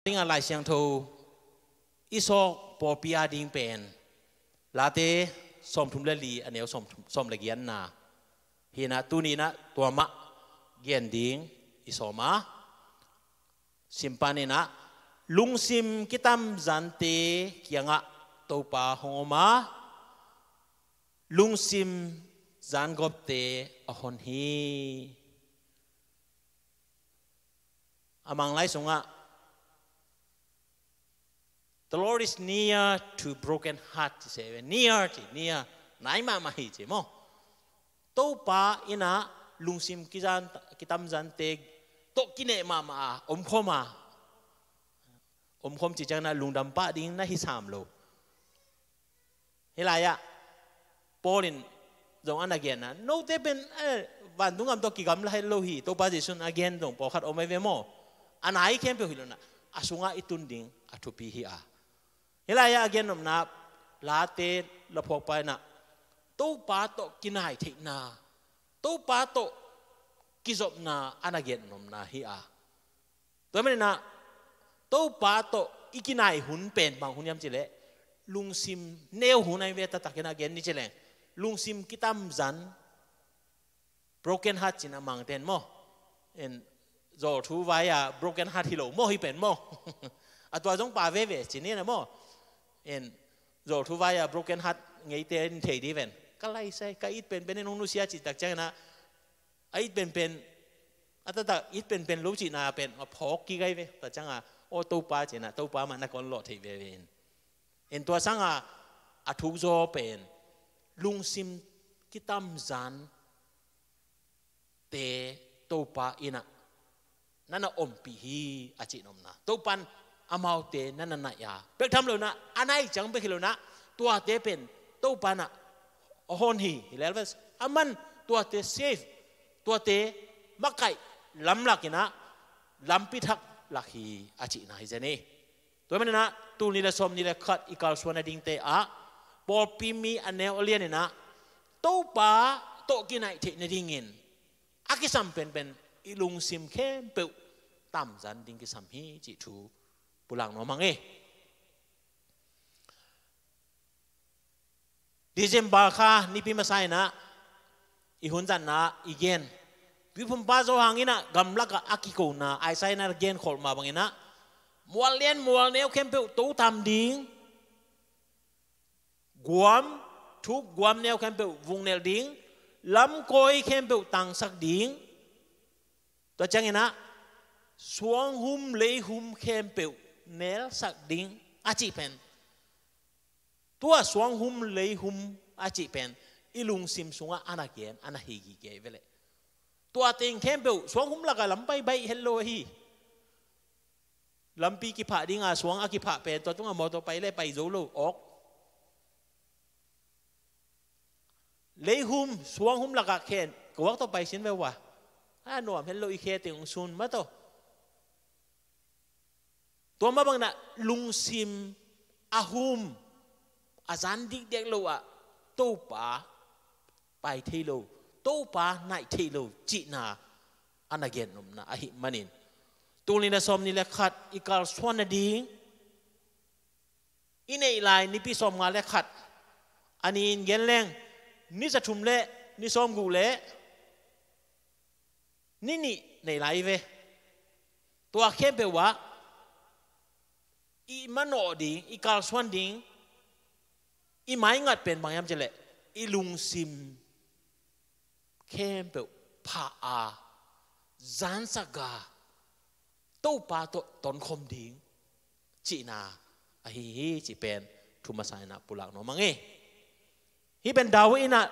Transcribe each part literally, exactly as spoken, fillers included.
Dingah Lai Siangtho i sawk pawlpi a ding pen Late sawmthum le li a neu sawm, sawm le giatna hi-inah, tuni-inah tua mah gen ding i sawm a, simpan inah, lungsim kitamzante kiangah Topa hong om a, lungsim zangawpte a hon hi. A Manglai sungah, "The Lord is near to broken heart," ci se ve. Near ci, near, nai mahmah hi ci maw. Topa inah lungsim kizan, kitamzante tawh kineh mahmah a, omkhawm a, omkhawm ci ciangin ah lungdam pah ding na hi sam lo. Hih lai-ah Paul in zong a na genna, note pen, eh, vantung gam tawh kigamla het lo hi, Topa Jesu in a gen zong pawlkhat om ahi ve maw. A nai khempeuh hi lo-inah, a sungah i tun ding a thupi hi a. Hih lai-ah a gen nopna, Late laphuakpa inah Topa tawh kinai theihna, Topa tawh kizopna a na gen nopna hi a. Tua maninah Topa tawh i kinai hun pen bang hun hiam cih leh lungsim neu hun ahi ve. Taktakin a gen ni ci leng, lungsim kitamzan, broken heart ci-in a Mangte'n maw. En, zawlthu vai-a broken heart hi lo maw, hih pen maw. A tua zong pha veve ci ni na maw. En, zawlthu vai-a broken heart ngeite in thei dih ven. Ka laisai, ka it penpen in hong nusia cih tak ciangin ah, a it penpen, a taktak it penpen lo cihna pen a phawk kik ahi ve. Tua ciangin ah, aw Topa ci-in ah, Topa mah na kawn lawh theih veve in. En, tua sangin a thukzaw pen lungsim kitamzante Topa inah na na ompih hi a cih nopna. Topa in amaute na na naih a, bek tham lo-inah, a naih ciang bek hi lo-inah, tuate pen Topa inah a hon hi, hi lel ves. Aman tuate save, tuate makaih lamlak inah lampi thak lak hi a cihna hi zen hi. Tua maninah tul nih le sawm nih le khat i kalsuan a dingte ah pawlpi mi a neu a lian inah Topa tawh kinaih theih nadingin a kisam penpen i lungsim khempeuh tamzan ding kisam hi cih thu pulak nuam hang e. December kha nipi masa inah i hun zatna i gen. Tuiphumpa Johan inah gamlakah a kikona Isaiah inah a gen kholh mah bang inah, mual lian mual neu khempeuh to tam ding, guam, thuk guam neu khempeuh vung nelh ding, lamkawi khempeuh tangsak ding, tua ciangin ah suanghum leihum khempeuh nelsak ding a cih pen, tua suanghum leihum a cih pen i lungsim sungah a na gen, a na hi gige hi ve leh. Tua teng khempeuh suanghum lakah lam pai baih het lo ahi. Lampi kiphah dinga suang a kiphah pen tua tungah mawtaw pai le pai zo lo awk. Leihum, suanghum lakah khen, kawak tawh pai sin ve ua. A nuam het lo, i khe teng hong sun mah tawh. Tua mah bangin ah lungsim a hum, a zan dikdek lo ah Topa pai thei lo, Topa naih thei lo cihna a na gen nopna ahih manin, tul nih le sawm nih le khat i kalsuan nading i neih lai nipi sawmnga le khat a ni-in gen leng, ni za thum le ni sawmguk le ni nih nei lai hi ve. Tua khempeuh ah i manawh ding, i kalsuan ding, i maingat pen bang hiam cih leh i lungsim khempeuh phah a, zansak a, Topa tawh tonkhawm ding cihna ahi hi cih pen thu masa inah pulak nuam hang e. Hih pen David inah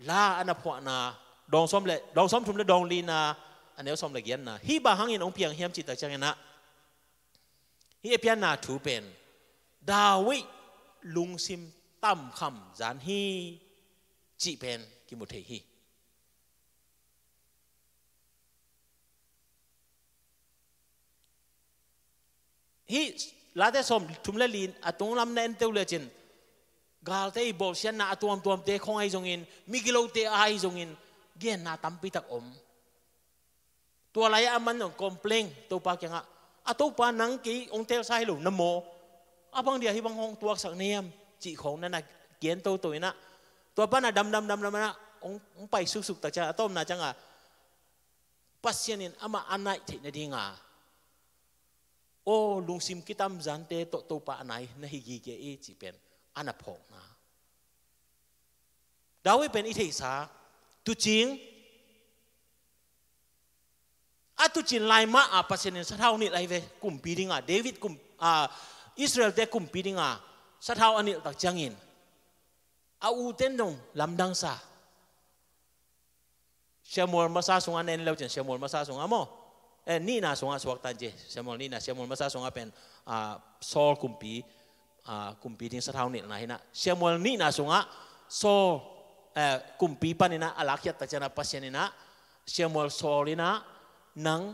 la a na phuahna, dawng sawm le, dawng sawmthum le dawng lina, a neu sawm le giatna, hih bang hangin hong piang hiam cih tak ciangin ah, hih a pianna thu pen David lungsim tamkham zan hi cih pen kimu thei hi. Hih Late sawmthum le li a tunglam na en teh uh lecin, galte i bawlsiatna a tuamtuamte khawng ahi zongin, migilote ahi zongin, genna tampitak om. Tua lai-ah a man zong complain Topa kiangah, A Topa, nang kei hong telsa hi lo na maw? A bang dia hih bang hong tuaksak na hiam? Cih khawng na na gen toto inah, tua pana damdam damdam inah hong, hong pai suksuk tak ciang a tawpna cianga Pasian in amah a naih theih nadinga, aw, lungsim kitamzante tawh Topa a nai na hi gige i cih pen a na phawkna. David pen i theihsa, tucing, a tucin lai mah a Pasian in sathau nilh ahi ve, kumpi dinga, David kum, a, Israelte kumpi dinga sathau a nilh tak ciangin a uten dong lamdangsa. Samuel masa sungah na en leucin, Samuel masa sungah maw? Eh, nihna sungah suaktan ci. Samuel nihna, Samuel masa sungah pen, ah, Saul kumpi, ah, kumpi ding sathau nilhna hinah. Samuel nihna sungah Saul, eh, kumpi paninah a lakkhiat tak cianah Pasian inah Samuel Saul inah nang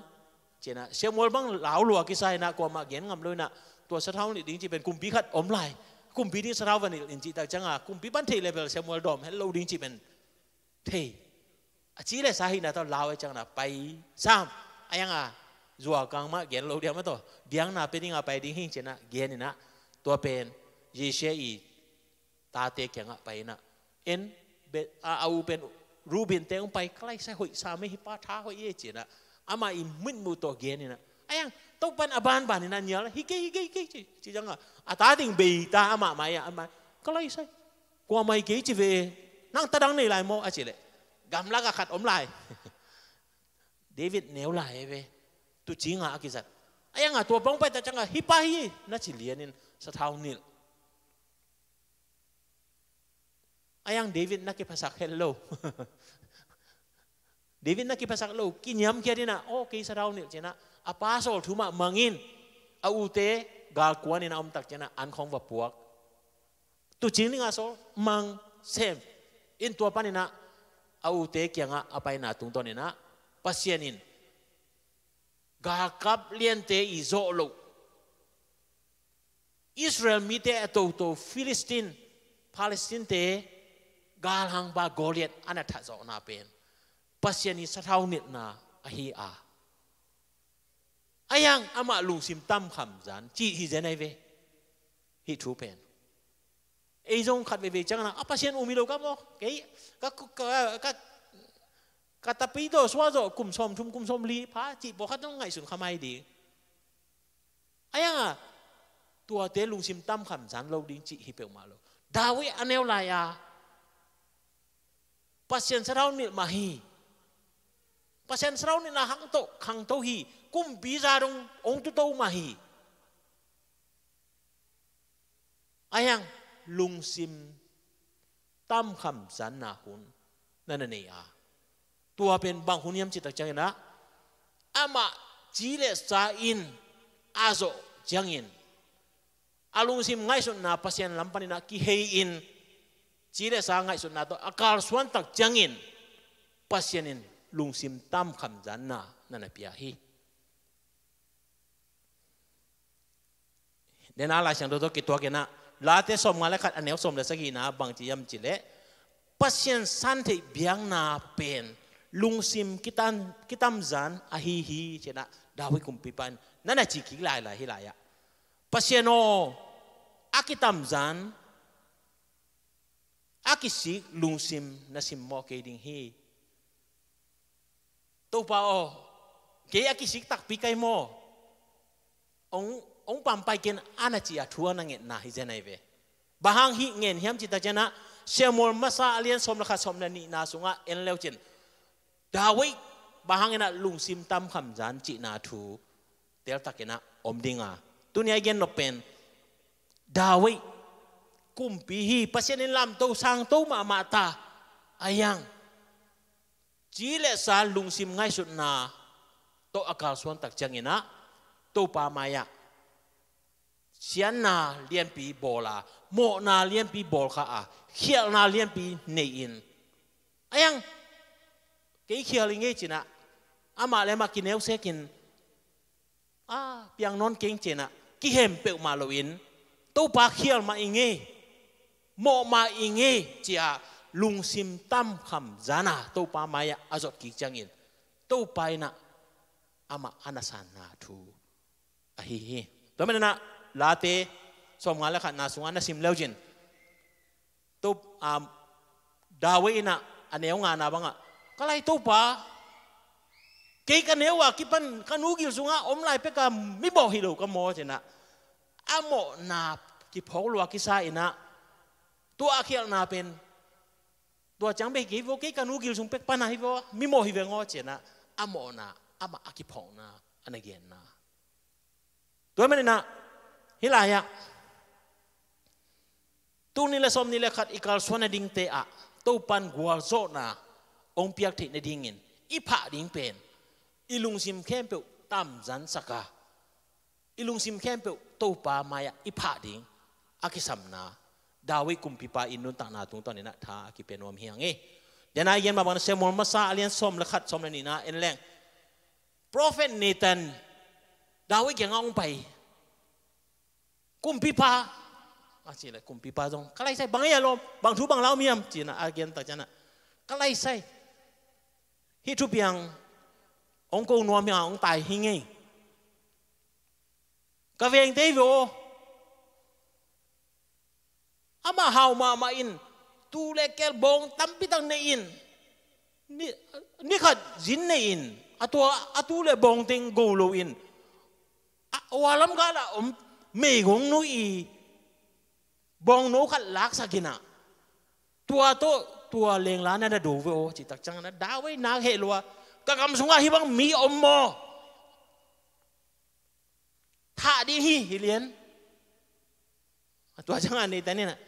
cinah, Samuel bang lau lua kisa inah, kuamah gen ngam lo inah, tua sathau nilh ding cih pen kumpi khat om lai. Kumpi ding sathau va nilh in cih tak cianga kumpi pan thei level Samuel dawm het lo ding cih pen thei. A ci le sa hihna tawh lau a ciangna pai sam. A yanga zuakang mah gen lo diam a tawh, diangna pe dinga pai ding hing cinah gen inah, tua pen Yese i tate kiangah pai inah, en, a, a u pen Rubin te hong pai, ka lai sai hoih sa mei hi pa, tha hoih e cinah, amah i mitmuh tawh gen inah, a yang Topan a banban inah nial, hi kei, hi kei, hi kei ci, ci ciangah a ta ding bei ta, amah mai ah, amah, ka lai sai, kua mai kei ci ve, nang ta dang nei lai maw a ci leh, gamlak a khat om lai. David neu lai e ve, tucinga a kizat. A yanga tua pang pai ta ciangah hi pa hi na ci lianin sathau nilh. A yang David na kiphasak het lo. David na kiphasak lo, kiniamkhiat inah, aw, kei sathau nilh cinah, a pa Saul thu mah mangin, a ute galkuan inah om tak cinah an khawng va puak. Tucing dinga Saul mang sem in, tua paninah a ute kiangah a paina tungtawn inah Pasian in galkap liante i zawh loh, Israel mite a toto Philistine, Palestine te galhangpa Goliath a na thah zawhna pen Pasian i sathau nilhna ahi a. A yang amah lungsim tamkham zan cih hi zen ahi ve. Hih thu pen ei zong khat veivei ciangna a Pasian um hi lo ka maw? Kei ka, ka, ka, ka tapi tawh suah zawh kum sawm thum kum sawm li pha cih pawlkhat zong ngaihsun kha mai ding. A yanga tuate lungsim tamkham zan lo ding cih hi peuhmah lo. David a neu lai a Pasian sathau nilh mah hi. Pasian sathau nilhna hang tawh khangto hi. Kumpi za dong hong tuto mah hi. A yang lungsim tamkham zanna hun na na nei a, tua pen bang hun hiam cih tak cianginah amah ci le sa in a zawh ciangin a lungsim ngaihsutna Pasian lam paninah kihei in, ci le sa ngaihsutna tawh a kalsuan tak ciangin Pasian in lungsim tamkham zanna na na pia hi. Dena Lai Siangtho tawh kituak inah, Late sawmnga le khat a neu sawm le sagihna bang ci hiam cih leh, Pasian santheih biakna pen lungsim kitam, kitamzan ahi hi cinah David kumpipa in na na ci kik lailai hi lai-ah, Pasian aw, a kitamzan, a kisik lungsim na simmawh kei ding hi. Topa aw, kei a kisik takpi kai maw? Ong, ong pampai ken a na ci a thu a na ngetna hi zen ahi ve. Bang hang hih ngen hiam cih tak cianah, Samuel masa a lian sawm le khat sawm le nihna sungah en leucin, David bang hanginah lungsim tamkham zan cihna thu teltakinah om dinga, tuni a i gen nop pen David kumpi hi. Pasian in lamto sangto mahmah ta a yang, ci le sa lungsim ngaihsutna tawh a kalsuan tak cianginah Topa mai-ah siatna lianpi bawl a, mawhna lianpi bawl kha a, khialhna lianpi nei in, a yang kei khial i ngei cinah, amah le amah kineusekin, a piang nawn keng cinah kihem peuhmah loin, Topa khial mah i ngei, mawh mah i ngei cia lungsim tamkham zana Topa mai-ah a zot kik ciangin, Topa inah amah a na sanna thu ahi hi. Tua manin ah Late sawmnga le khatna sungah na sim leucin, To, um, David in ah a neu ngana bangah, "Ka lai Topa, kei ka neu a kipan ka nu gil sungah om lai peka mi mawh hi lo ka maw," ci-in ah a mawhna kiphawk lua kisa in ah, tua a khialhna pen, "Tua ciang bek hi kei vaw, kei ka nu gil sung pek pan ahi vaw, mi mawh hi veng aw," ci-in ah a mawhna, amah a kiphawkna, a na genna. Tua manin ah hih lai-ah tul nih le sawmnih le khat i kalsuan nadingte ah Topan gualzawhna hong piak theih nadingin i phah ding pen, i lungsim khempeuh tamzansak a, i lungsim khempeuh Topa mai-ah i phah ding a kisamna, David kumpipa i nuntakna tungtawn in ah tha a kipia nuam hi hang hi. Tua a i gen mah bangin Samuel masa a lian sawm le khat, sawm le nihna en leng, Prophet Nathan David kiangah hong pai. "Kumpipa," a cih leh kumpipa zong, "Ka lai sai, bang ei a lawm, bang thu bang la om hiam?" ci-in ah a gen tak ciangin ah, "Ka lai sai, hih thupiang hong ko nuam hi a, hong tai hi ngei. Ka vengte hi ve aw. Amah hau mahmah in, tuu le kel bawng tampi tak nei in, ni, ni khat zin nei in, a tua, a tuu le bawng teng go lo in, a, a lam gal ah om meigong nu i bawngno khat laksak in ah, tua tawh tua lengla na na do ve aw," cih tak ciangin ah David nak heh lua, "Ka gam sungah hih bang mi om maw? Thah ding hi, hi lian." A tua ciangin ah Nathan in ah,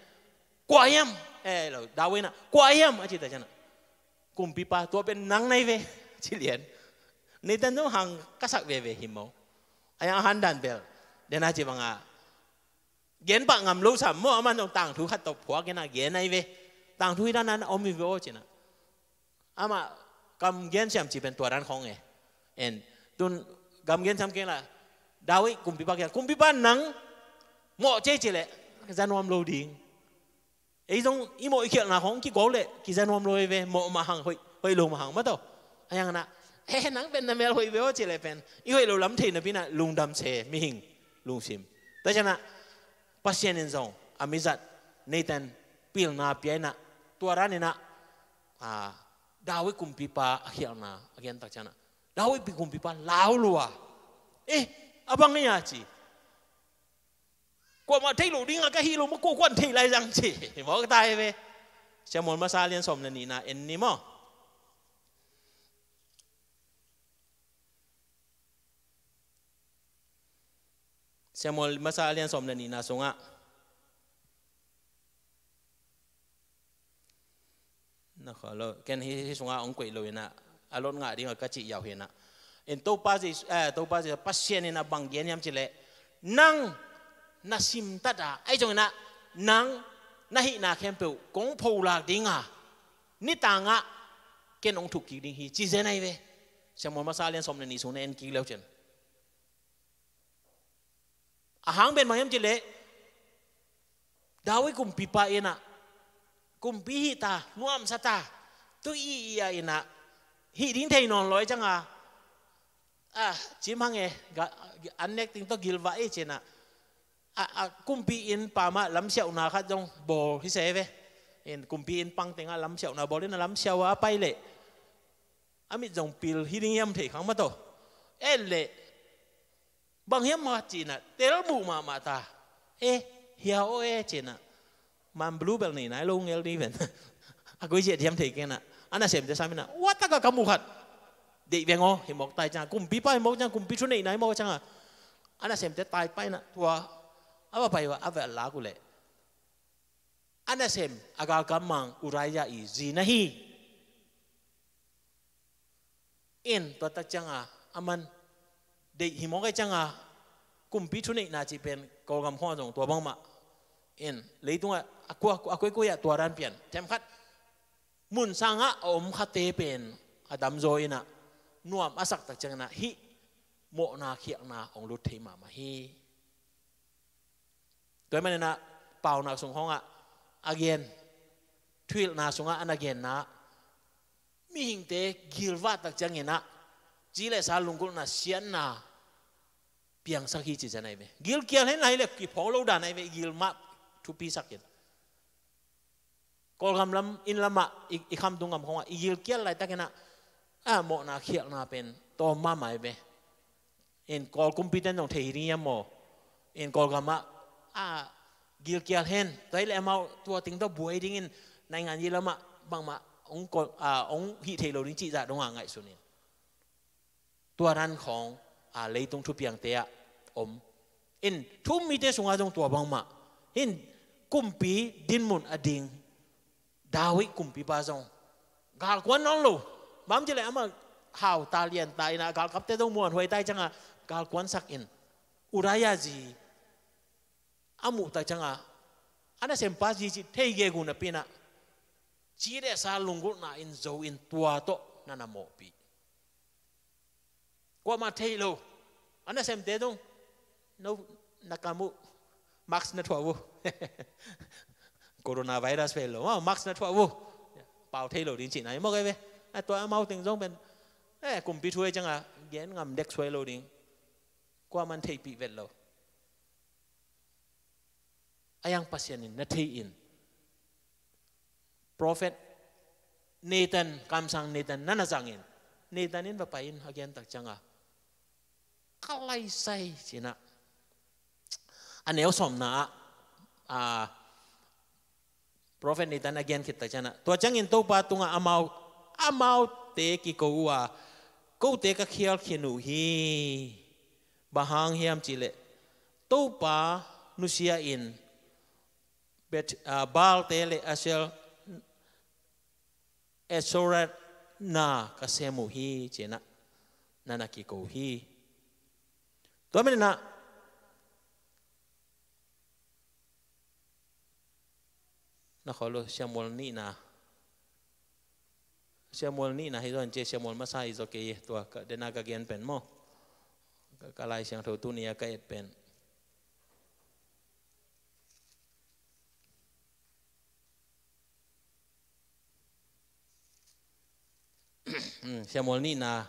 "Kua hiam?" Eh, lo, David in ah, "Kua hiam?" a cih tak ciangin ah, "Kumpipa, tua pen nang na hi ve," ci lian. Nathan zong hang ka sak veve hi maw. A yang a han dan bel, den a ci bangah gen pah ngam lo sam maw, aman zong tangthu khat tawh phuak in ah gen ahi ve. "Tangthu hi dan a na om hi ve aw," ci-in ah. Amah kam gen siam cih pen tua dan khawng e. En, tun kam gen siam keng la, David kumpipa kiang, "Kumpipa, nang mawh ci ei," ci leh, "Za nuam lo ding. Ei zong i mawh i khialhna khawng kiguak leh kiza nuam lo hi ve, mawh mah hang, hoih, hoih lo mah hang maw," tawh. A yang in ah, "Eh, nang pen na mel hoih ve aw," ci leh pen i hoih lo lam thei napi in ah lungdam se, mihing lungsim. Tua ciangin ah Pasian in zong a mizat Nathan pilna pia in ah, tua dan in ah, ah, David kumpipa a khialhna a gen tak ciangin ah, David pi kumpipa lau lua. "Eh, a bang ei a," ci. "Kuamah thei lo ding a ka hi lo maw, kua kuan thei lai zang," ci. Mawk ta hi ve. Samuel masa lian sawm le nihna en ni maw. Samuel masa lian sawm le nihna sungah, na kha lo, ken hi, hi sungah hong koih lo in ah, a lot ngah ding a ka cih yau hi in ah. In Topa Jesu, eh, Topa Jesu, Pasian in a bang gen hiam ci leh, "Nang na simtat a, ahi zongin ah nang na hihna khempeuh kong pholak ding a, nitang ah ken hong thuk kik ding hi," ci zen ahi ve. Samuel masa lian sawm le nih sung na en kik leu cin. A hang pen bang hiam ci leh, David kumpipa in ah, kumpi hih ta, nuamsa ta, tu i, i a in ah, hih ding thei nawn lo i ciang a, a, cim hang e, ga, an nek ting tawh gilvah i ci-in ah, a, a, kumpi inn pam ah lamsiauhna khat zong bawl hi se ve. In kumpi inn pang teng ah lamsiauhna bawl in ah lamsiau a pai leh, a mit zong pil hi ding hiam thei khang maw tawh. En leh, "Bang hiam maw?" ci-in ah, tel muh mahmah ta. "Eh, hia aw e," ci-in ah, "Man bluebell nei nai lo ngel ding ven." A koi ciat hiam thei kei in ah, a nasemte sam in ah, "Ua tak a ka mu khat deih veng aw," hi mawk ta hi ciang a, kumpipa hi mawk ciang, kumpi thu neihna hi mawk ciang a, a nasemte tai pai in ah, tua a va pai uh a, a va lak uh leh, a nasem a galkap mang Uriah i zi na hi. In, tua tak ciang a, aman deih hi mawk a ciang a, kumpi thuneihna cih pen Kawlgam khawng ah zong tua bangmah. In, leitung ah a kua, a kuaikuai ah tua dan pian. Themkhat, mun sang ah a om khate pen a damzaw in ah, nuam a sak tak ciangin ah, hih mawhna khialhna hong lut thei mahmah hi. Tua ahih manin ah, Paunak sung khawng ah a gen, Thuhilhna sungah a na genna, mihingte gilvah tak ciangin ah, ci le sa lunggulhna, siatna, piangsak hi ci zia nai ve. Gilkial hen lai le kiphawng lo dan nai ve, i gil mah thupi sak in. Kawlgam lam, inn lamah, i, i khamtung gam khawngah i gilkial laitakin ah, a mawhna khialhna pen tawm mahmah hi ve. In Kawl kumpiten zong thei hi ding hiam maw? In Kawlgamah a gilkial hen, tua hi leh amau tua ting tawh buai dingin naingan yi lamah bangmah hong, a, hong hih thei lo ding cih zah dongah ngaihsun in. Tua dan khawng a leitung thupiangte ah om. In thu-um mite sungah zong tua bangmah. In kumpi dinmun a ding David kumpipa zong galkuan nawn lo. Bang hang hiam cih leh amah hau ta lian ta in ah galkapte zong muanhuai ta hi ciangah galkuansak in. Uriah zi a muh tak ciangah a nasempa zi cih thei gegu napi in ah ci le sa lunggulhna in zo in tua tawh na na mawhpih. Kuamah thei lo. A nasemte zong no na kam uh, mask na thuah uh. Coronavirus ve lo, ah, mask na thuah uh. Pau thei lo ding cihna hi maw kei ve. A tua amau teng zong pen, eh, kumpi thu hi ciangah gen ngam dek suai lo ding. Kuamah in theihpih vet lo. A yang Pasian in na thei in. Prophet Nathan, kamsang Nathan na na zang in. Nathan in va pai in a gen tak ciangah ka laisai ci in ah. A neu sawmna ah, a, Prophet Nathan a gen khit tak ciangah, tua ciangin Topa tungah amau, amaute kiko uh a, kote ka khial khin uh hi. Bang hang hiam cih leh Topa nusia in Bet, ah, Baalte le Asher, Asherah na ka sem uh hi ci in ah na na kiko hi. Tua manin ah na kholo Samuel nihna. Samuel nihna hi zaw in ci, Samuel masa hi zaw kei, tua ka, dena ka gen pen maw. Ka, ka Lai Siangtho tuni a ka et pen. Samuel nihna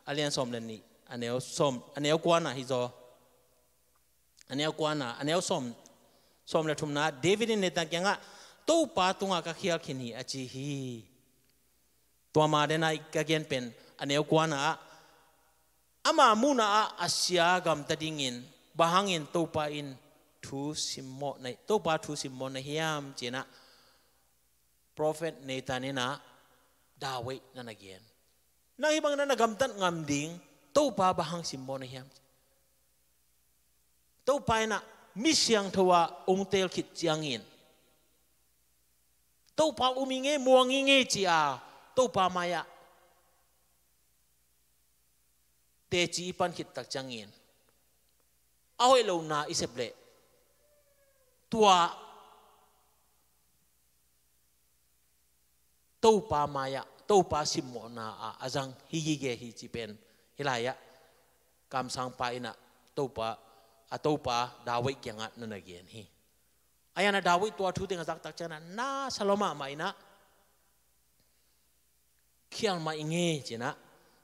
a lian sawm le nih, a neu sawm, a neu kuana hi zaw. A neu kuana, a neu sawm, sawm le thumna, David in Nathan kiangah, Topa tungah ka khial khin hi a ci hi. Tua ma dena ka gen pen, a neu kuana ah, ama muna ah a sia gamta dingin, bang hangin Topa in thu simmawh na, Topa thu simmawh na hiam ci in ah, Prophet Nathan in ah David na na gen. Nang hih bang na na gamtat ngam ding, Topa bang hang simmawh na hiam? Topa in ah mi siangtho ah ong tel khit ciangin, Topa um i ngei, muang i ngei ci-a Topa mai-ah teci i pan khit tak ciangin, a hoih lohna i sep leh tua Topa mai-ah, Topa simmawhna ah a zang hi gige hi ci pen, hih lai-ah kamsangpa in ah Topa, a Topa David kiangah na na gen hi. A hi a na David tua thu teng a zak tak ciangin ah na sa lua mahmah in ah, khial mah i ngei ci in ah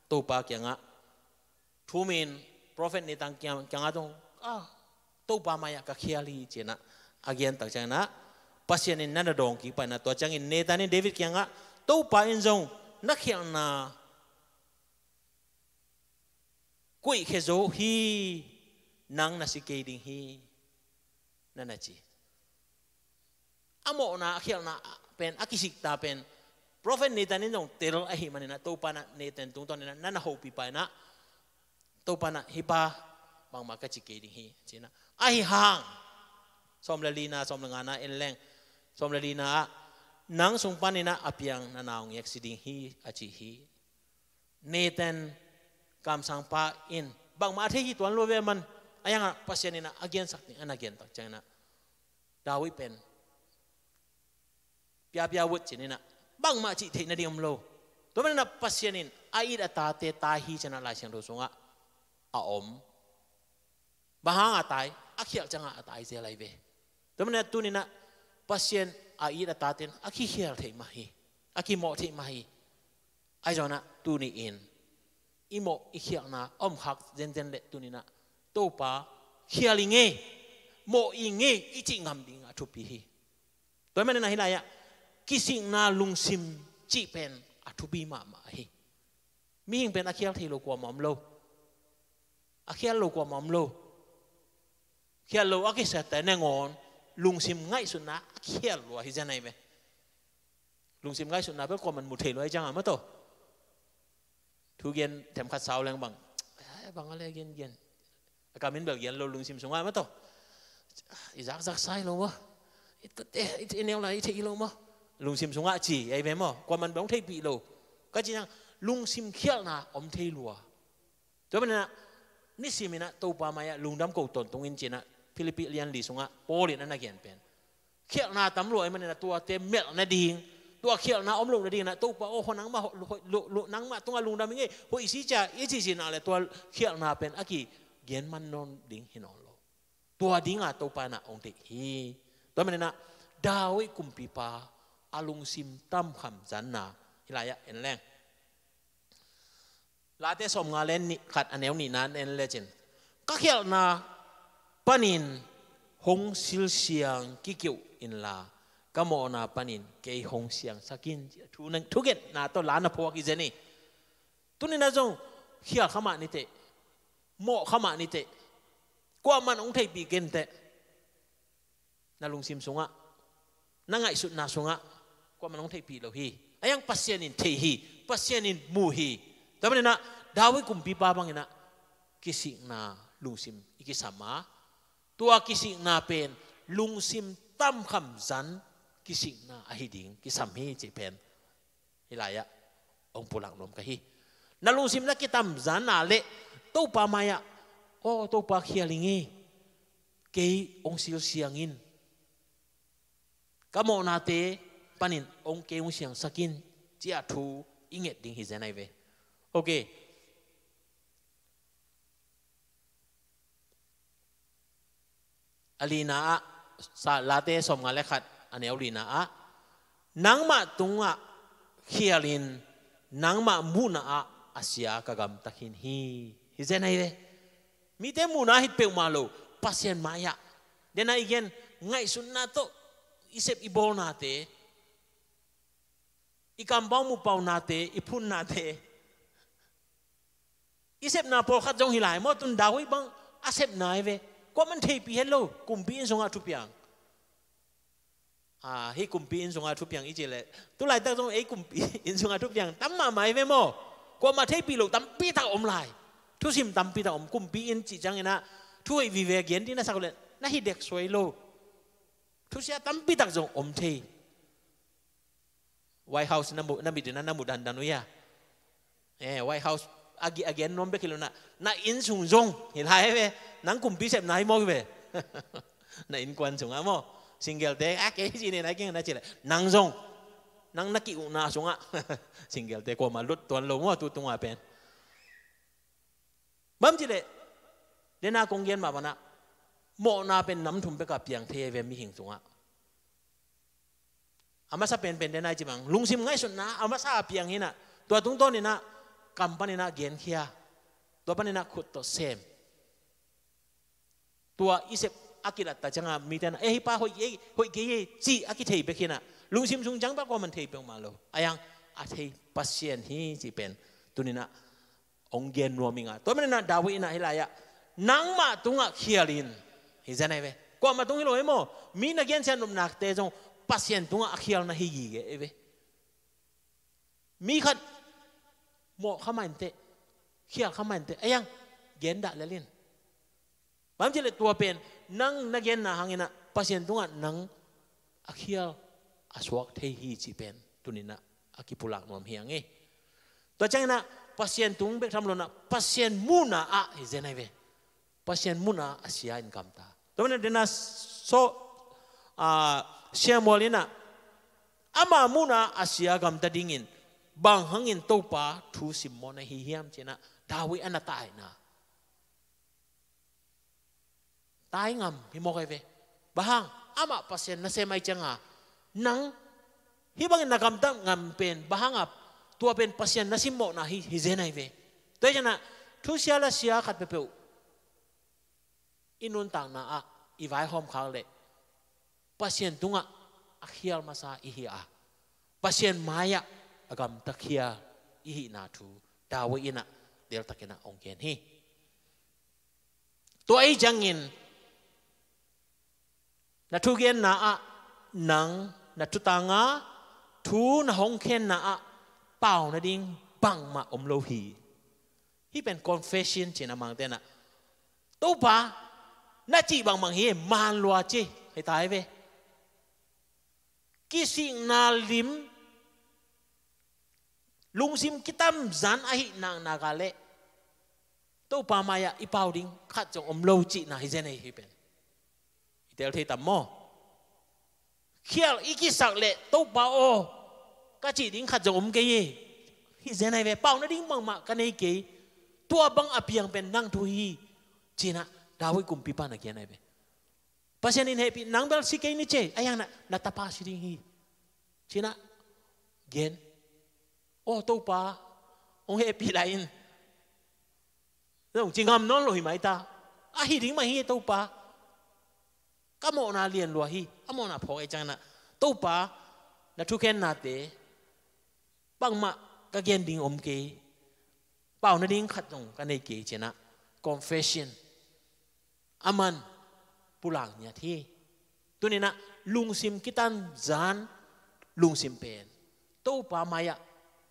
Topa kiangah thu um in, Prophet Nathan kiang, kiangah zong, ah, Topa mai-ah ka khial hi ci in ah a gen tak ciangin ah Pasian in na na dawng kik pah in ah, tua ciangin Nathan in David kiangah, Topa in zong na khialhna koihkhia zo hi, nang na si kei ding hi, na na ci. A mawhna, a khialhna pen, a kisikta pen Prophet Nathan in zong tel ahih manin ah, Topa in ah Nathan tungtawn in ah na na hopih pah in ah, Topa in ah hih pa bangmah ka ci kei ding hi ci in ah. Ahi hang sawm le lina, sawm le ngana en leng, sawm le lina ah, nang sung panin ah a piang na naungek si ding hi a ci hi. Nathan kamsangpa in bangmah a thei hi tuan lua ve man, a hi hang ah Pasian in ah a gensak ding a na gen tak ciangin ah, David pen piapia vut ci in ah, bangmah cih theih nading om lo. Tua manin ah Pasian in a it a tate tai hi ci in ah Lai Siangtho sungah a om. Bang hang a tai, a khialh ciangah a tai zel lai ve. Tua manin ah tuni in ah Pasian a it a tate in a kikhial theih mah hi, a kimawh theih mah hi. Ahi zongin ah tuni in i mawh i khialhna a om khak zenzen leh tuni in ah Topa, khial ing ei, mawh ing ei i cih ngam ding a thupi hi. Tua ahih manin ah hih lai-ah kisikna lungsim cih pen a thupi mahmah hi. Mihing pen a khial thei lo kuamah om lo. A khial lo kuamah om lo. Khial lo a kisiate nangawn lungsim ngaihsutna a khial lua hi zen ahi ve. Lungsim ngaihsutna bel kuaman mu thei lua hi ciangah maw taw. Thugen themkhat sau leng bang, "Ai, bang a le gengen." A kamin bel gen lo lungsim sungah maw taw. "I zakzak sai lo maw. I tute, i neu lai i thei lo maw." Lungsim sungah ci ahi ve maw. Kuaman bel hong theihpih lo. Ka ci ciang lungsim khialhna om thei lua. Tua manin ah nisimin ah Topa mai-ah lungdam ko tawntung in ci-in ah Philippi lian li sungah Paul in a na gen pen. Khialhna tam lua ahih manin ah tuate melh nading, tua khialhna om loh nadingin ah Topa aw, nangmah, nangmah tungah lungdam ing ei, hoih si cia i cih cihna le tua khialhna pen a kigen man nawn ding hi nawn lo. Tua dinga Topa in ah hong deih hi. Tua manin ah David kumpipa a lungsim tamkham zanna hih lai-ah en leng. Late sawmnga le nih khat a neu nihna en lecin, "Ka khialhna panin hong silsiang kikeuh inla, ka mawhna panin kei hong siangsak in," ci a thu nang, thugenna tawh la na phuak hi zen hi. Tuni-in ah zong khial kha mah ni teh, mawh kha mah ni teh, kuaman hong theihpih ken teh. Na lungsim sungah, na ngaihsutna sungah kuaman hong theihpih lo hi. A hiang Pasian in thei hi, Pasian in mu hi. Tua manin ah David kumpipa bangin ah kisikna lungsim i kisam a, tua kisikna pen lungsim tamkham zan kisikna ahi ding kisam hi cih pen hih lai-ah hong pulak nuam ka hi. Na lungsim na kitamzanna le Topa mai-ah, "Aw Topa, khial ing ei, kei hong silsiang in, ka mawhnate panin hong, kei hong siangsak in," ci-a thu i nget ding hi zen ahi ve. Ok. A lina ah, sa, Late sawmnga le khat a neu lina ah, "Nangmah tungah khialin, nangmah muhna ah a sia ka gamta khin hi," hi zen ahi ve. Mite muhna hi peuhmah lo, Pasian mai-ah. Dena i gen ngaihsutna tawh i sep i bawlnate, i kampau mupaunate, i phunnate, i sepna pawlkhat zong hi lai maw, tun David bang a sepna hi ve. Kuaman theihpih het lo, kumpi inn sungah thupiang. Ah, hih kumpi inn sungah thupiang i cih leh, tu laitak zong ei kumpi inn sungah thupiang tam mahmah hi ve maw. Kuamah theihpih lo tampitak om lai. Thusim tampitak om, kumpi inn cih ciangin ah thu hoih vive gen ding na sak leh na hi dek suai lo. Thusia tampitak zong om thei. White House na mu, na mit in na mu dandan uh hia? Eh, White House a gen, a gen nuam bek hi lo, na, na inn sung zong hi lai ve. Nang kumpi sepna hi maw hi ve. Na innkuan sungah maw. Single te, a, kei hi ci ni na, kei na ci leh, nang zong, nang na ki-ukna sungah single te kuamah lut tuan lo maw, tu tungah pen. Bang ci leh, dena kong gen mah bangin ah, mawhna pen nam thum bek a piang thei ve mihing sungah. A masa penpen dena i ci bang, lungsim ngaihsutna a masa a piang hi-in ah, tua tungtawnin ah kam panin ah genkhia, tua panin ah khut tawh sem. Tua i sep a kilatta ciangah mite in ah, "Eh, hih pa hoih ei, hoih kei ei," ci a kithei bek hi-in ah, lungsim sung ciang bek kuaman thei peuhmah lo. A hiang a thei Pasian hi cih pen tuni-in ah hong gen nuam ing a. Tua manin ah David in ah hih lai-ah, "Nangmah tungah khialin," hi zen ahi ve. Kuamah tung hi lo hi maw. Mi na gensiat nopnate zong Pasian tungah a khialna hi gige hi ve. Mi khat mawh kha mah inteh, khial kha mah inteh, a hiang gen dah lel in. Bang ci leh tua pen nang na genna hangin ah Pasian tungah nang a khial a suak thei hi cih pen tuni-in ah a kipulak nuam hi hang e. Tua ciangin ah Pasian tung bek tham lo-in ah Pasian muhna ah hi zen ahi ve. Pasian muhna ah a sia in gamta. Tua manin ah dena so, ah, Samuel in ah ama muhna ah a sia gamta dingin bang hangin Topa thu simmawh na hi hiam ci-in ah David a na taina. Tai ngam hi mawk ahi ve. Bang hang, amah Pasian nasem ahih ciangin nang hih bangin na gamta ngam pen, bang hang a, tua pen Pasian na simmawhna hi, hi zen ahi ve. Tua hi ciangin thusia la sia khat peuhpeuh i nuntakna ah i vaihawm khak leh Pasian tungah a khial masa i hi a, Pasian mai-ah a gamta khial i hihna thu David in ah deltakin ah hong gen hi. Tua ahi ciangin na thugenna ah, nang na thutanga thu na hong khenna ah pau nading bangmah om lo hi. Hih pen confession cih na mangte na, Topa, na cih bangbang hi, man lua ci hi ta hi ve. Kisikna lim, lungsim kitamzan ahih naknak ah leh Topa mai-ah i pau ding khat zong om lo cihna hi zen ei, hih pen. I tel thei tam maw? Khial i kisak leh Topa aw, ka cih ding khat zong om kei hi. Hi zen ei ve, pau nading bangmah ka nei kei. Tua bang a piang pen nang thu hi, ci-in ah David kumpipa na gen ei ve. Pasian in hehpih, nang bel si kei ni ci ei, a hiang na, na tapa si ding hi, ci-in ah gen. Aw Topa, hong hehpih lai in, zong ci ngam nawn lo hi mai ta. Ahi ding mah hi Topa. Ka mawhna lian lua hi, a mawhna phawk ei ciangin ah, Topa, na thukhennate bangmah ka gen ding om kei, pau nading khat zong ka nei kei, ci-in ah confession. A man pulak ngiat hi. Tuni-in ah lungsim kitamzan, lungsim pen Topa mai-ah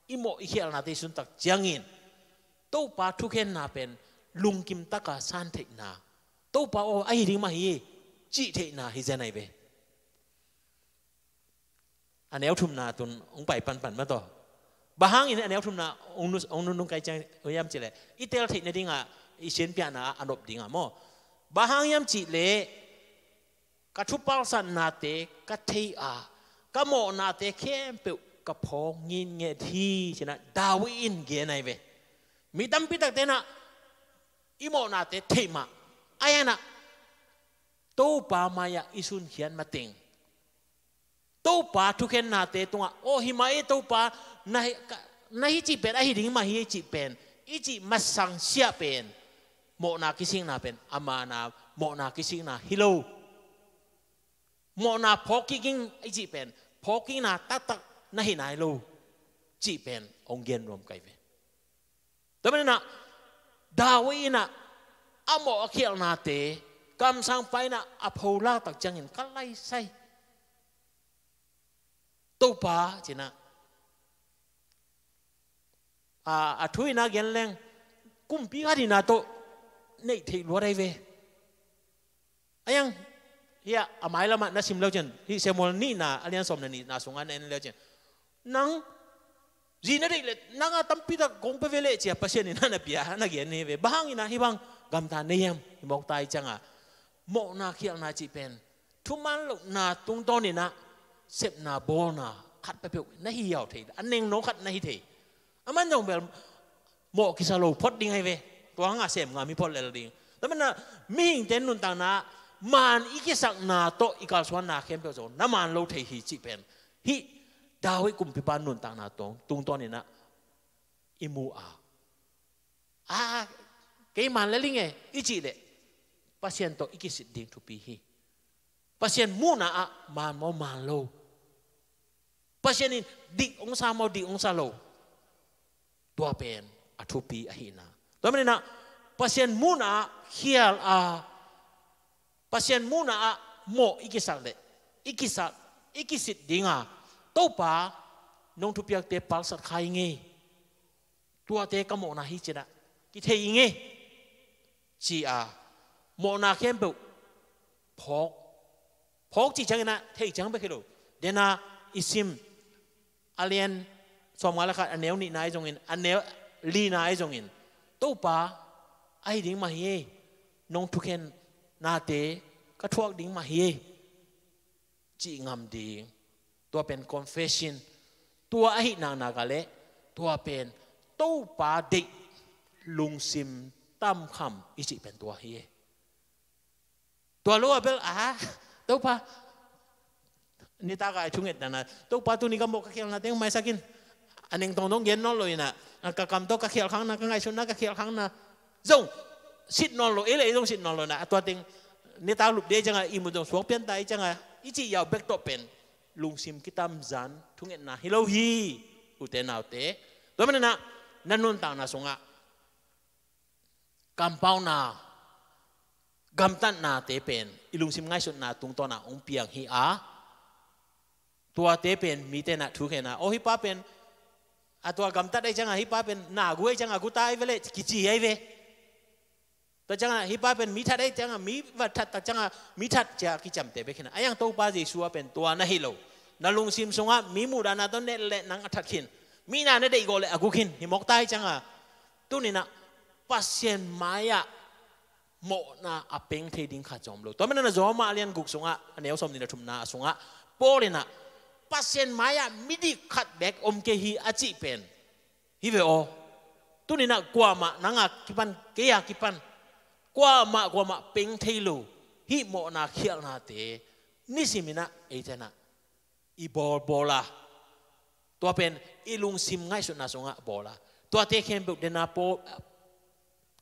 i mawh i khialnate i suntak ciangin Topa thukhenna pen lungkim taka san theihna, Topa aw, ahi ding mah hi, cih theihna hi zen ei ve. A neu thumna tun hong pai panpan mah tawh. Bang hangin a neu thumna hong nu-, hong nunung kai ciang hiam cih leh, i tel theih nadingah, i sinpiahna ah a nop dingah maw. Bang hang hiam cih leh, ka thupalsatnate ka thei a, ka mawhnate khempeuh ka phawk ngitnget hi, ci-in ah David in gen ei ve. Mi tampi takte in ah i mawhnate theih mah, a hiang ah Topa mai-ah i sunkhiat mateng, Topa thukhennate tungah, aw, hi mah e Topa, na hi, ka, na hi cih pen ahi ding mah hi cih pen i cih masang siah pen, mawhna kisikna pen a mana mawhna kisikna hi lo. Mawhna phawk kik ing i cih pen phawk kikna taktak na hi nai lo, cih pen hong gen nuam kai ve. Tua manin ah David in ah a mawh a khialhnate kamsangpa in ah a pholak tak ciangin ka laisai. Topa, ci-in ah, a, a thu in ah gen leng, kumpi khat in ah tawh neih theih lua dai ve. A hiang, hiah a mailamah na sim leu cin, hih Samuel nihna a lian sawm le nihna sungah na en leu cin, nang zi na deih leh nang a tampi tak kong pia ve leh, ci-a Pasian in ah na pia, na gen hi ve. Bang hangin ah hih bang gamta nei hiam? Hih mawk tai ciangah mawhna khialhna cih pen thuman lohna tungtawn in ah sepna bawlna khat peuhpeuh na hi hiau thei, a nengno khat na hi thei. A man zong bel mawh kisa lo phot ding ahi ve. Tua hangah sem ngam hi phot lel ding. Tua manin ah mihingte nuntakna ah man i kisakna tawh i kalsuanna khempeuh zong na man lo thei hi cih pen hih David kumpipa nuntakna tawh tungtawn in ah i mu a, a, kei man lel ing e i cih leh Pasian tawh i kisit ding thupi hi. Pasian muhna ah man maw, man lo? Pasian in dik hong sa maw, dik hong sa lo? Tua pen a thupi ahihna. Tua manin ah Pasian muhna ah khial a, Pasian muhna ah mawh i kisak leh, i kisak, i kisit ding a, Topa, nong thupiakte palsat kha ing e, tuate ka mawhna hi, ci-in ah kithei ing e, ci-a mawhna khempeuh phawk. Phawk cih ciangin ah thei ciang bek hi lo. Dena i sim a lian sawmnga le khat, a neu nihna ahi zongin, a neu lina ahi zongin, Topa, ahi ding mah hi e, nong thukhennate ka thuak ding mah hi e, cih ngam ding. Tua pen confession. Tua ahih naknak ah leh tua pen Topa deih lungsim tamkham i cih pen tua hi e. Tua lo a bel, a, Topa, nitak a i thungetna na, Topa, tuni ka mawh ka khialhnate hong maisak in, a neng tawngtawng gen nawn lo in ah, ka kam tawh ka khial khakna, ka ngaihsutna ka khial khakna zong sit nawn lo, ei le ei zong sit nawn lo na, a tua teng nitak lup dei ciangah ihmut zong suak pian ta ei ciangah i cih yau bek tawh pen lungsim kitamzan thungetna hi lo hi. Ute naute, tua maninah na nuntakna sungah kampauna, gamtatnate pen i lungsim ngaihsutna tungtawna hong piang hi a, tuate pen mite na thukhena, aw hih pa pen a tua gamtat ai ciangah hih pa pen na gu ai ciangah gu ta ai ve leh kici ai ve. Tua ciangah hih pa pen mi that ai ciangah mi va that tak ciangah mi that cia kiciamte bek hi na. A yang Topa Jesu a pen tua na hi lo. Na lungsim sungah mi muhdahna tawh net leh nang a that khin, mi na na deih gawh leh a gu khin hi mawk ta ai ciangah tuninah Pasian mai-ah mawhna a peng thei ding khat zong om lo. Tua maninah Roma a lian guk sungah a neu sawmnih le thumna a sungah Paul inah Pasian mai-ah midik khat bek om kei hi a cih pen hi ve aw. Tuninah kuamah nang a kipan, kei a kipan kuamah kuamah peng thei lo hih mawhna khialhnate nisiminah eitenah i bawlbawl a, tua pen i lungsim ngaihsutna sungah bawl a, tuate khempeuh dena Paul,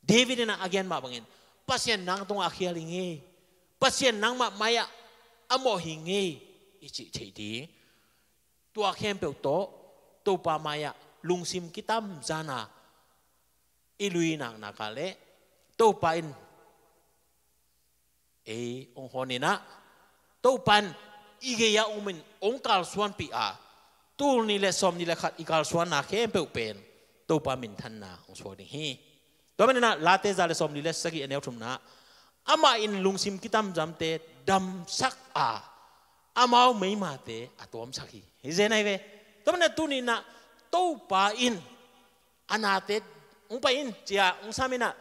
David inah a gen mah bangin Pasian nang tungah a khial hi ngei, Pasian nangmah mai-ah a mawh hi ngei i cih theih ding. Tua khempeuh tawh Topa mai-ah lungsim kitamzan a i lui naknak ah leh Topa in ei hong hawninah Topa in i gei-ah hong min hong kalsuanpih a, tul nih le sawmnih le khat i kalsuanna khempeuh pen Topa minthanna hong suak ding hi. Tua maninah Late za le sawmli le sagih a neu thumna, amah in lungsim kitamzante damsak a, amau meimate a tuamsak hi. Hi zen ahi ve. Tua maninah tuninah Topa in a nate hong pai in cia hong sam inah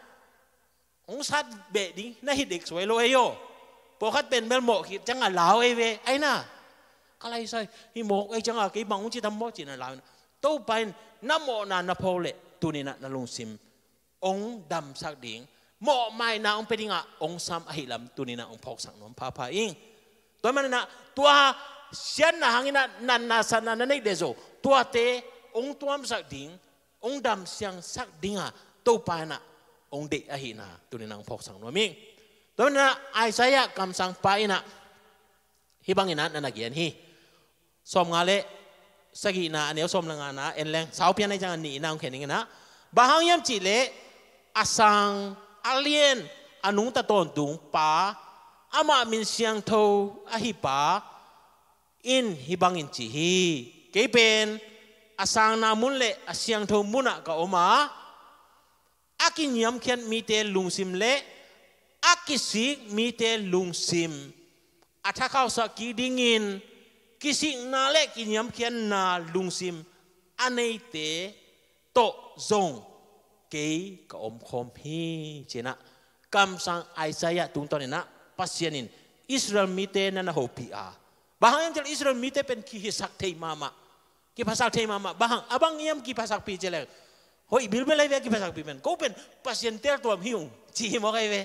hong sat beh ding na hi dek suai lo ei aw. Pawlkhat pen bel mawh khit ciangah lau ei ve aina. Ka laisai hi mawk ei ciangah kei bang hong ci tam maw cinah lau inah Topa in na mawhna na phawk leh tuninah na lungsim hong damsak ding, mawhmaina hong pia dingah hong sam ahi lam tuninah hong phawksak nuam phapha ing. Tua maninah tua siatna hanginah natna satna na neih deh zo, tuate hong tuamsak ding, hong damsiangsak dinga Topa inah hong deih ahihna tuninah hong phawksak nuam ing. Tua maninah Isaiah kamsangpa inah hih banginah na na gen hi. Sawmnga le sagihna a neu sawm le ngana en leng saupian a i ciangah nih inah hong khen inginah, bang hang hiam cihleh a sang a lian a nungta tawntung pa, amah min siangtho ahi pa in hih bangin ci hi. Kei pen a sangna mun le a siangtho munah ka om a, a kiniamkhiat mite lungsim le a kisik mite lungsim a thakhausak kik dingin, kisikna le kiniamkhiatna lungsim a neite tawh zong kei ka omkhawm hi cinah kamsang Isaiah tungtawninah Pasian in Israel mite na na hopih a, bang hang hiam cihleh Israel mite pen kihisak thei mahmah, kiphasak thei mahmah. Bang hang a bang hiam kiphasakpih cihleh, hoih bilbel ahi ve a kiphasakpih pen, ko pen Pasian teltuam hi ung ci hi mawk ahi ve.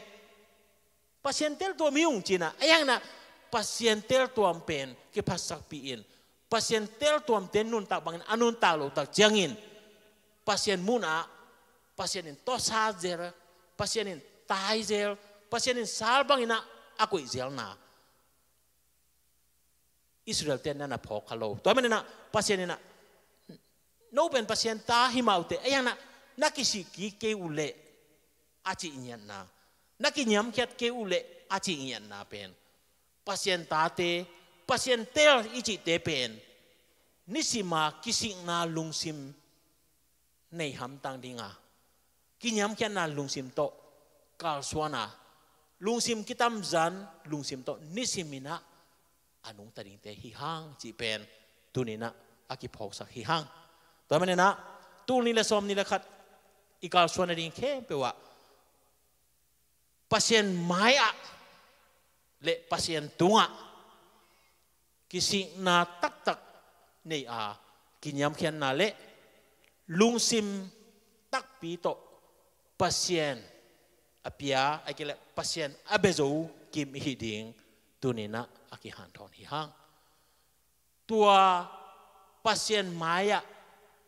Pasian teltuam hi ung cinah a hianginah Pasian teltuam pen kiphasakpih in, Pasian teltuamte nuntak bangin a nuntak lotak ciangin Pasian munah Pasian in tawsa zel, Pasian in tai zel, Pasian in sal banginah a koih zelna Israel-te na na phawk kha lo. Tua maninah Pasian inah no pen Pasian ta hi mah uhte a hianginah na kisik kik kei uh leh a cih ngiatna, na kiniamkhiat kei uh leh a cih ngiatna pen Pasian tate, Pasian tel i cihte pen nisima kisikna lungsim nei hamtang dinga, kiniamkhiatna lungsim tawh kalsuana, lungsim kitamzan lungsim tawh nisiminah a nungta dingte hi hang cih pen tuninah a kiphawksak hi hang. Tua maninah tul nih le sawmnih le khat i kalsuan nading khempeuh ah Pasian mai-ah le Pasian tungah kisikna taktak nei a, kiniamkhiatna le lungsim takpi tawh Pasian a pia, a kile Pasian a bia zo kim i hi ding tuninah a kihanthawn hi hang. Tua Pasian mai-ah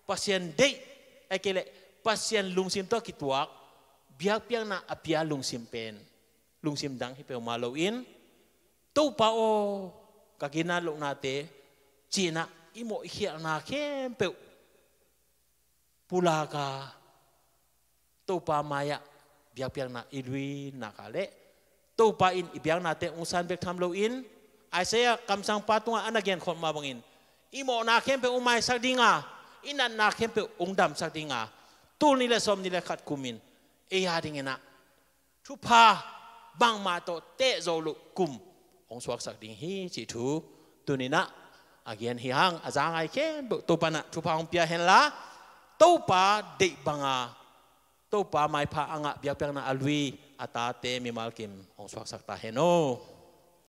Pasian deih, a kile Pasian lungsim tawh kituak biakpiakna a pia lungsim pen lungsim dang hi peuhmah loin, Topa aw, ka ginat lohnate ci-in ah i mawh i khialhna khempeuh pulak a, Topa mai-ah biakpiakna i lui nak leh, Topa in i biaknate hong san bek tham loin, Isaiah kamsangpa tungah a na genkhol mah bangin, i mawhna khempeuh hong maisak ding a, i natna khempeuh hong damsak ding a, tul nih le sawmnih le khat kum in ei a dingin ah thupha bangmah tawh teh zo loh kum hong suaksak ding hi cih thu tuni-in ah a gen hi hang. A za ngai khempeuh Topa in ah thupha hong pia hen la, Topa deih banga Topa maipha a ngah biakpiakna a lui a tate mimal kim hong suaksak ta hen aw.